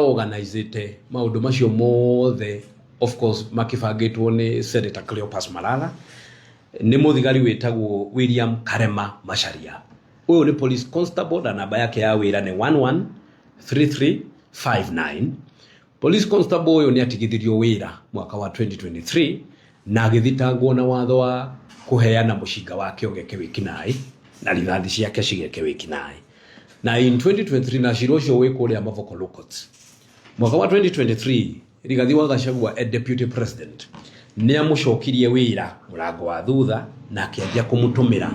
Organizĩte maũndũ macio mothe, of course makĩbangĩtwo nĩ Senator Cleopas Malala, nĩ mũthigari wĩtagwo William Karema Macharia. Ũyũ nĩ police constable na namba yake ya wĩra nĩ 113359. Police constable ũyũ nĩ atigithirio wĩra mwaka wa 2023 na agĩthitangwo na watho wa kũheana mũcinga wake ũgeke wĩkinaĩ na rithathi ciake cigeke wĩkinaĩ. Na in 2023, na cira ũcio wĩ kũrĩa Mavoko Law Courts. Mwaka wa 2023, Rigathi wa Gachagua e deputy president nĩ amũcokirie wĩra mũrango wa thutha na akĩanjia kũmũtũmĩra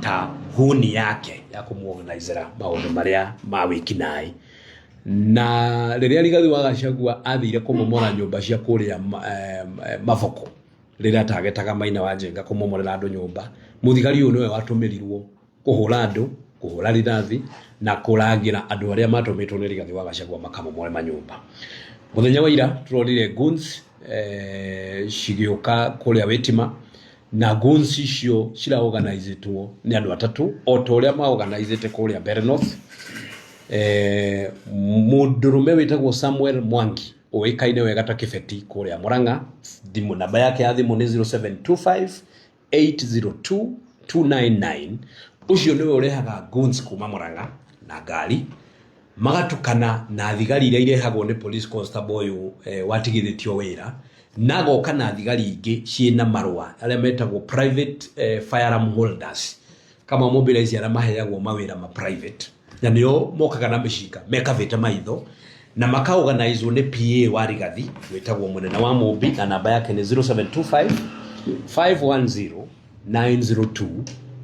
ta huni yake ya kũmuorganizera maũndũ marĩa ma wĩkinaĩ. Na rĩrĩa Rigathi wa Gachagua athire kũmomora nyũmba cia kũrĩa Mavoko, rĩrĩa atagetaga Maina wa Njenga kũmomorera andũ nyũmba, mũthigari ũyũ nĩwe watũmĩrirwo kũhũra andũ, kũhũra rithathi na kũrangĩra andũ arĩa matũmĩtwo nĩ Rigathi wa Gachagua makamomore manyũmba. Mũthenya wa ira tũronire goons cigĩũka kũrĩa Wĩtima, na goons icio ciraorganizĩtwo nĩ andũ atatũ o ta ũrĩa maorganizĩte kũrĩa Mbeere North. Mũndũrũme wĩtagwo Samuel Mwangi ũĩkaine wega ta Kĩbeti kũrĩa Mũrang'a, thimũ namba yake ya thimũ nĩ 0725 802 299. Ũcio nĩwe ũrehaga goons kuma Mũrang'a na ngari, magatukana na thigari iria irehagwo nĩ police constable ũyũ watigithĩtio wĩra, na agoka na thigari ingĩ ciĩna marũa arĩa metagwo private firearm holders, kama mobilize arĩa maheagwo mawĩra ma private, na nĩo mokaga na mĩcinga mekabĩte maitho na makaorganizwo nĩ PA wa Rigathi wĩtagwo Mũnene wa Mũmbi, na namba yake nĩ 0725 510 902,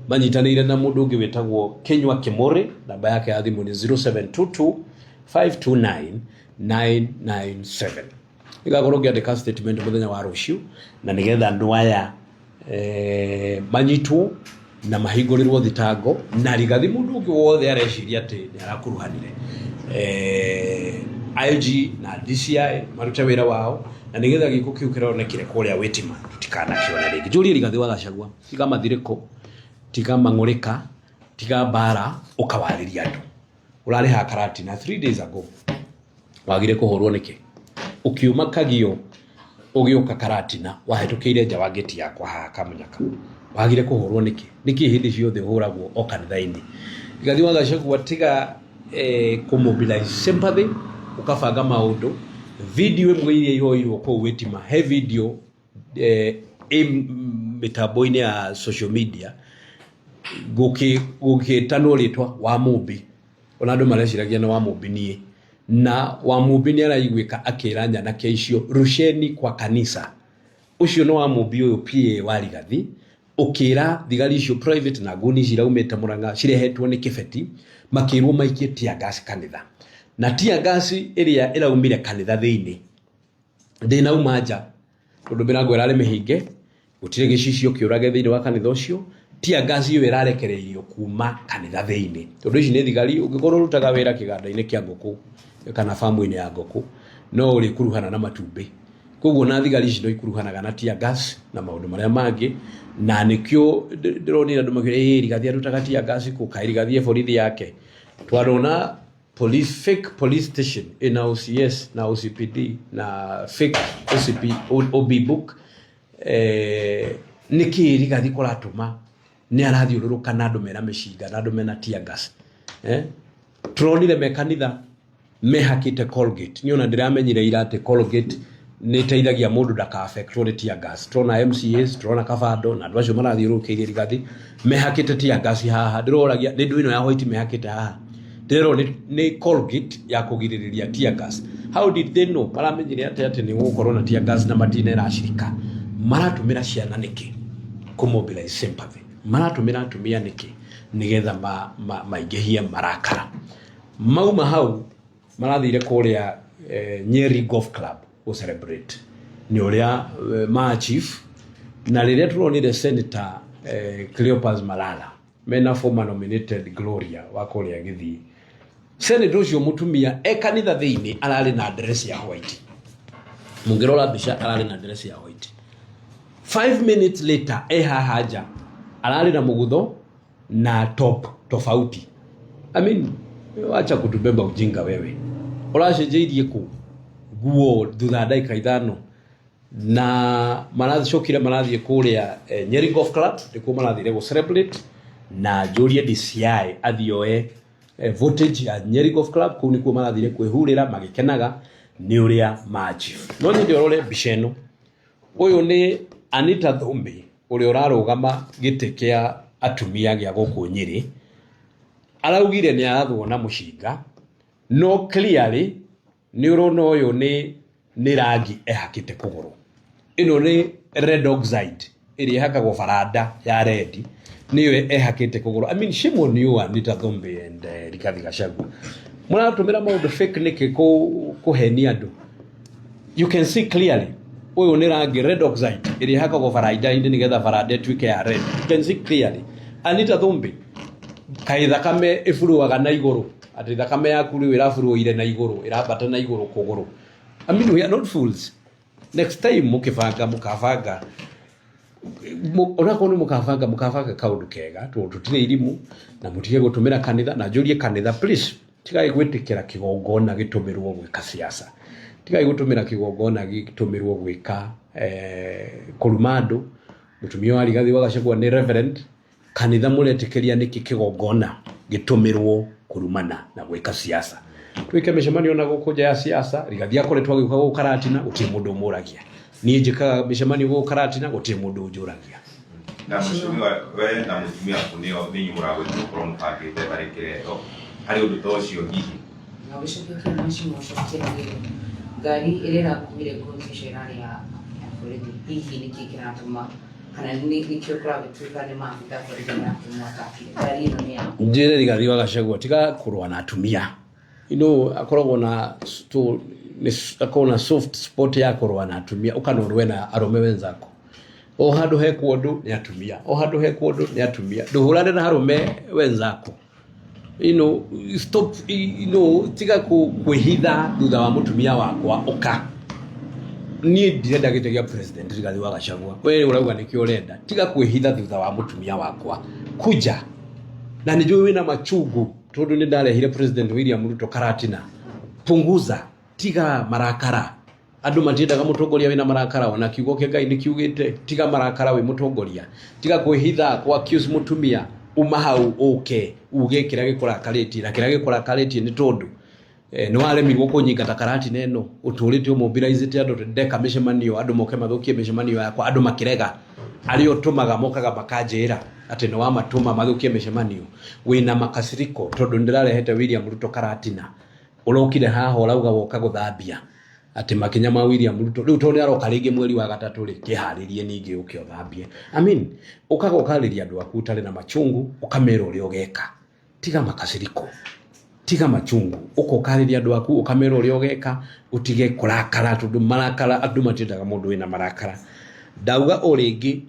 manyitanĩire na mũndũ ũngĩ wĩtagwo Kinyua Kimuri, namba yake ya thimũ nĩ 0722 529 997. Nĩgakorwo ngĩandĩka statement mũthenya wa rũciũ na nĩgetha andũ aya manyitwo na mahingũrĩrwo thitango, na Rigathi mũndũ ũngĩ wothe areciria atĩ nĩ arakuruhanire, IG na DCI marute wĩra wao na nĩgetha gĩko kĩu kĩronekire kũrĩa Wĩtima tũtikanakĩone rĩngĩ. Njũrie Rigathi wa Gachagua, tiga mathirĩko, tiga mang'ũrĩka, tiga mbara, ũkawarĩria andũ. Ũrarĩ haha Karatina 3 days ago, wagire kũhũrwo nĩkĩ? Ũkiuma Kagio ũgĩũka Karatina wahĩtũkĩire nja wa ngĩti yakwa haha Kamunyaka, wagire kũhũrwo nĩkĩ? Nĩkĩ hĩndĩ ciothe ũhũragwo o kanitha-inĩ? Rigathi wa Gachagua, tiga kũmobilize sympathy, ũkabanga maũndũ. Video ĩmwe iria ihoirwo kũu Wĩtima, he video ĩ mĩtambo-inĩ ya social media gũgĩtanwo rĩtwa wa Mũmbi, ona andũ mareciragia nĩ wa Mũmbi niĩ, na wa Mũmbi nĩ araiguĩka akĩra nyanake icio, "Rusheni kwa kanisa." Ũcio nĩ wa Mũmbi ũyũ PA wa Rigathi ũkĩra thigari icio private na nguni ici iraumĩte Mũrang'a cirehetwo nĩ Kĩbeti, makĩrwo maikie tear gas kanitha, na tear gas ĩrĩa ĩraumire kanitha thĩinĩ ndĩnauma nja tondũ mĩrango ĩrarĩ mĩhinge, gũtirĩ gĩcicio kĩũrage thĩinĩ wa kanitha ũcio. Tear gas ĩyo ĩrarekereirio kuma kanitha thĩinĩ tondũ ici nĩ thigari. Ũngĩkorwo ũrutaga wĩra kĩganda-inĩ kĩa ngũkũ kana bamu-inĩ ya ngũkũ, no ũrĩkuruhana na matumbĩ, koguo na thigari ici no ikuruhanaga na tear gas na maũndũ marĩa mangĩ. Na nĩkĩo ndĩronire andũ makiuga, "Ĩ Rigathi arutaga tear gas kũ? Kaĩ Rigathi e borithi yake?" Twarona police, fake police station ina OCS na OCPD na fake OCP, OB book. Nĩkĩ Rigathi kũratũma nĩ arathiũrũrũka na andũ mena mĩcinga na andũ mena tear gas? Tũronire me kanitha mehakĩte Colgate. Niĩ ona ndĩramenyire ira atĩ Colgate nĩ ĩteithagia mũndũ ndaka affectwo nĩ tear gas. Tũrona MCAs, tũrona Kabando na andũ acio marathiũrũrũkĩirie Rigathi mehakĩte tear gas haha. Ndĩroragia nĩ ndũ ĩno ya white mehakĩte haha, ndĩrerwo nĩ Colgate ya kũgirĩrĩria tear gas. How did they know? Maramenyire atĩ nĩ gũgũkorwo na tear gas na matinera acirika? Maratũmĩra ciana nĩkĩ kũmobilize sympathy? Maratũmĩra atumia nĩkĩ nĩgetha maingĩhie marakara? Mauma hau marathire kũrĩa Nyeri Golf Club gũ celebrate nĩ ũrĩa ma chief, na rĩrĩa tũronire Senator Cleopas Malala mena former nominated Gloria wa kũrĩa Gĩthii, senator ũcio mũtumia e kanitha thĩinĩ ararĩ na dress ya white. Mũngĩrora mbica, ararĩ na dress ya white. 5 minutes later e haha nja ararĩ na mũgutho na top tofauti. I mean, wacha kutubeba ujinga wewe. Ũracenjeirie kũ nguo thutha wa ndagĩka 5? Na maracokire marathiĩ kũrĩa Nyeri Golf Club, nĩkuo marathire gũ celebrate. Na njũrie DCI athiĩ oe footage ya Nyeri Golf Club, kũu nĩkuo marathire kwĩhurĩra magĩkenaga nĩ ũrĩa ma achieve. No nyende ũrore mbica ĩno. Ũyũ nĩ Anita Thumbi, ũrĩa ũrarũgama gĩtĩ kĩa atumia gĩa gũkũ Nyĩrĩ. Araugire nĩ arathwo na mũcinga, no clearly nĩ ũrona ũyũ nĩ rangi ehakĩte kũgũrũ. Ĩno nĩ red oxide ĩrĩa ĩhakagwo baranda ya red, nĩyo ehakĩte kũgũrũ. I mean, shame on you, Anita Thumbi and Rigathi Gachagua. Mũratũmĩra maũndũ fake nĩkĩ kũhenia andũ? You can see clearly ũyũ nĩ rangi red oxide ĩrĩa ĩhakagwo baranda-inĩ nĩgetha baranda ĩtuĩke ya red. You can see clearly. Anita Thumbi, kaĩ thakame ĩburuaga na igũrũ, atĩ thakame yaku rĩu ĩraburuire na igũrũ, ĩrambata na igũrũ kũgũrũ? I mean, we are not fools. Next time mũkĩbanga, mũkabanga, onakorwo nĩ mũkabanga, mũkabanga kaũndũ kega, tondũ tũtirĩ irimũ. Na mũtige gũtũmĩra kanitha. Na njũrie kanitha, please, tigai gwĩtĩkĩra kĩgongona gĩtũmĩrwo gwĩka siasa. Tigai gũtũmĩra kĩgongona gĩtũmĩrwo gwĩka kũruma andũ. Mũtumia wa Rigathi wa Gachagua nĩ reverend. Kanitha mũretĩkĩria nĩkĩ kĩgongona gĩtũmĩrwo kũrumana na gwĩka siasa? Twĩke mĩcemanio na gũkũ nja ya siasa. Rigathi akoretwo agĩũka gũkũ Karatina, gũtirĩ mũndũ ũmũragia. Niĩ njĩkaga mĩcemanio gũkũ Karatina, gũtirĩ mũndũ ũnjũragia. Na mheshimiwa, we na mũtumia waku nĩo nĩ inyuĩ mũragwĩtwo gũkorwo mũbangĩte tharĩkĩra ĩyo. Harĩ ũndũ ta ũcio hihi? Na ũgĩcokia kĩrĩa, mheshimiwa, ũcokie rĩrĩ, ngari ĩrĩa ĩrakuire ngũni icio ĩrarĩ ya borithi. Hihi nĩkĩ kĩratũma, kana nĩkĩo kũragĩtuĩka nĩ maabitha a borithi marakĩmwatakire? Ngari ĩno nĩ ya Njĩre Rigathi wa Gachagua tiga kũrũa na atumia. Akoragwo na akoragwo na soft spot ya kũrũa na atumia. Ũkana ũrũe na arũme wenzako. O handũ he kũndũ nĩ atumia, o handũ he kũndũ nĩ atumia. Ndũhũrane na arũme wenzako. Stop, tiga kwĩhitha thutha wa mũtumia wakwa. Ũka, niĩ ndirenda gĩtĩ gĩa president. Rigathi wa Gachagua, we ũrauga nĩkĩo ũrenda. Tiga kwĩhitha thutha wa mũtumia wakwa, kuja. Na nĩ njũĩ wĩna machungu tondũ nĩ ndarehire President William Ruto Karatina. Punguza, tiga marakara. Andũ matiendaga mũtongoria wĩna marakara. Ona kiugo kĩa Ngai nĩ kiugĩte tiga marakara wĩ mũtongoria. Tiga kwĩhitha kwa accuse mũtumia. Uma hau ũke uge kĩrĩa gĩkũrakarĩtie. Na kĩrĩa gĩkũrakarĩtie nĩ tondũ nĩ waremirwo kũnyingata Karatina ĩno. Ũtũrĩte ũmobilizĩte andũ, ndeka mĩcemanio andũ moke mathũkie mĩcemanio yakwa, andũ makĩrega. Arĩa ũtũmaga mokaga makanjĩra atĩ nĩ wamatũma mathũkie mĩcemanio. Wĩna makasiriko tondũ nĩ ndĩrarehete William Ruto Karatina. Ũrokire haha ũrauga woka gũthambia atĩ makinya ma William Ruto. Rĩu tondũ nĩ aroka rĩngĩ mweri wa gatatũ rĩ, kĩharĩrie ningĩ ũke ũthambie. I mean, ũkaga ũkarĩria andũ aku ũtarĩ na machungu, ũkamera ũrĩa ũgeka. Tiga makasiriko, tiga machungu. Ũka ũkarĩria andũ aku, ũkamera ũrĩa ũgeka, ũtige kũrakara, tondũ marakara, andũ matiendaga mũndũ wĩna marakara. Ndauga o rĩngĩ,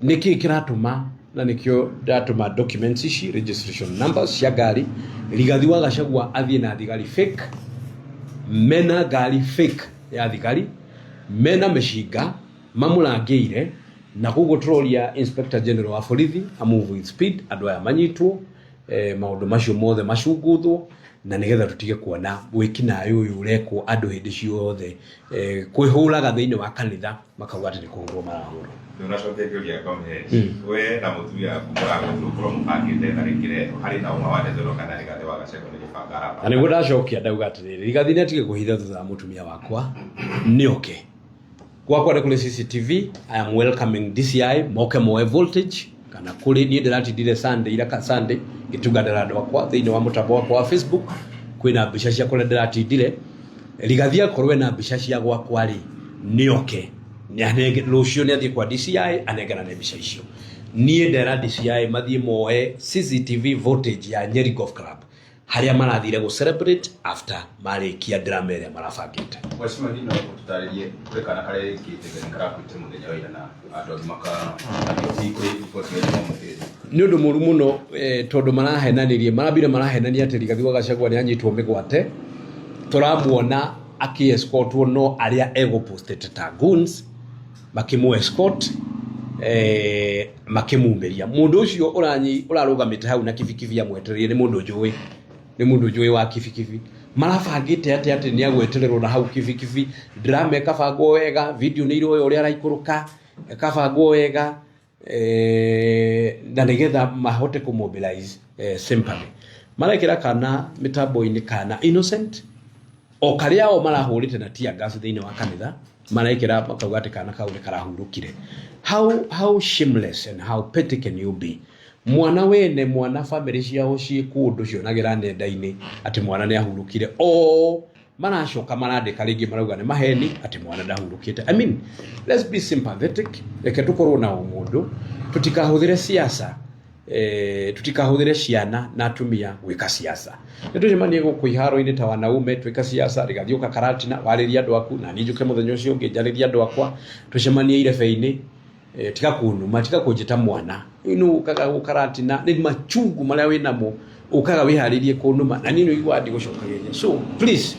nĩkĩ kĩratũma, na nĩkĩo ndatũma documents ici, registration numbers cia ngari. Rigathi wa Gachagua athiĩ na thigari fake, mena ngari fake ya thigari, mena mĩcinga mamũrangĩire. Na koguo tũroria Inspector General wa borithi a move with speed, andũ aya manyitwo, maũndũ macio mothe macunguthwo, na nĩgetha tũtige kuona wĩkinaĩ ũyũ ũrekwo andũ hĩndĩ ciothe, kwĩhũraga thĩinĩ wa kanitha makauga atĩ nĩ kũhũrwo marahũrwo. Ndũnacokia kĩũria, comrade. We na mũtumia waku mũragwĩtwo gũkorwo mũbangĩte tharĩkĩra ĩno. Harĩ na ũma wa ndeto ĩno kana Rigathĩ wa Gachagua nĩ gũbanga arabanga? Na nĩguo ndacokia, ndauga atĩrĩrĩ, Rigathi nĩ atige kũhitha thutha wa mũtumia wakwa, nĩ oke gwakwa, nĩ kũrĩ CCTV. I am welcoming DCI moke moe footage kana kũrĩ niĩ ndĩratindire Sunday, ira ka Sunday, ngĩtungatĩra andũ akwa thĩinĩ wa mũtambo wakwa wa Facebook. Kwĩna mbica cia kũrĩa ndĩratindire. Rigathi akorwo ena mbica cia gwakwa rĩ, nĩ oke rũciũ, nĩ athiĩ kwa DCI anengerane mbica icio. Niĩ ndera DCI mathiĩ moe CCTV footage ya Nyeri Golf Club, harĩa marathire gũ celebrate after marĩkia drama ĩrĩa marabangĩte. Mheshimiwa, hihi no ũtũtarĩrie kũrĩ kana karĩa ĩkĩte nĩ karakuĩte mũthenya wa ira na andũ angĩ maka hihi kũrĩ riboti ya mamũkĩrĩte? Nĩ ũndũ mũru mũno, tondũ marahenanirie, marambire marahenania atĩ Rigathi wa Gachagua nĩ anyitwo mĩgwate. Tũramuona akĩ-escortwo no arĩa egũpostĩte ta goons, makĩmũ escort, makĩmumĩria. Mũndũ ũcio ũrarũgamĩte hau na kibikibi amwetereire nĩ mũndũ njũĩ. Nĩ mũndũ njũĩ wa Kibikibi. Marabangĩte atĩ atĩ nĩ agwetererwo na hau Kibikibi. Drama ĩkabangwo wega, video nĩ iroya ũrĩa araikũrũka, ĩkabangwo wega, na nĩgetha mahote kũ mobilize sympathy. Marekĩra kana mĩtambo-inĩ kana innocent o karĩa o marahũrĩte na tear gas thĩinĩ wa kanitha, marekĩra makauga atĩ kana kau nĩ karahurũkire. How shameless and how petty can you be? Mwana wene mwana, family ciao ciĩ kũndũ cionagĩra nenda-inĩ atĩ mwana nĩ ahurũkire, o maracoka marandĩka rĩngĩ marauga nĩ maheni atĩ mwana ndahurũkĩte. I mean, let's be sympathetic. Reke tũkorwo na ũmũndũ, tũtikahũthĩre siasa, tutikahũthĩre ciana na atumia gwĩka siasa. Nĩ tũcemanie gũkũ iharo-inĩ ta wanaume twĩka siasa. Rigathi ũka Karatina warĩrie andũ aku, na niĩ njũke mũthenya ũcio ũngĩ njarĩrie andũ akwa, tũcemanie irebe-inĩ. Tiga kũnuma, tiga kũnjĩta mwana. Rĩu nĩ ũkaga gũkaratina nĩ machungu marĩa wĩnamo, ũkaga wĩharĩirie kũnuma na niĩ nĩ ũiguaga ndigũcokagĩria. So please,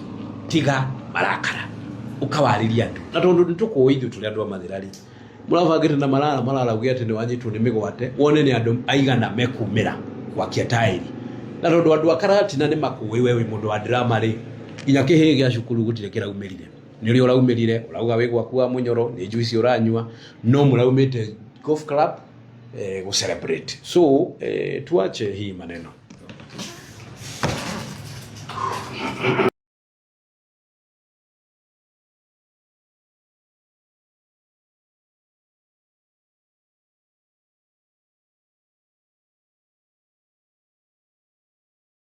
tiga marakara, ũkawarĩria andũ, na tondũ nĩ tũkũĩ ithuĩ tũrĩ andũ a Mathĩra rĩ, mũrabangĩte na marara mararauge atĩ nĩ wanyitwo nĩ mĩgwate, wone nĩ andũ aigana mekumĩra gwakia taĩri. Na tondũ andũ a Karatina nĩ makũĩ we wĩ mũndũ wa drama rĩ, nginya kĩhĩĩ gĩa cukuru gũtirĩ kĩraumĩrire. Nĩ ũrĩa ũraumĩrire ũrauga wĩ gwaku wa mũnyoro, nĩ juice ũranyua, no mũraumĩte golf club gũ celebrate. So tuache hii maneno.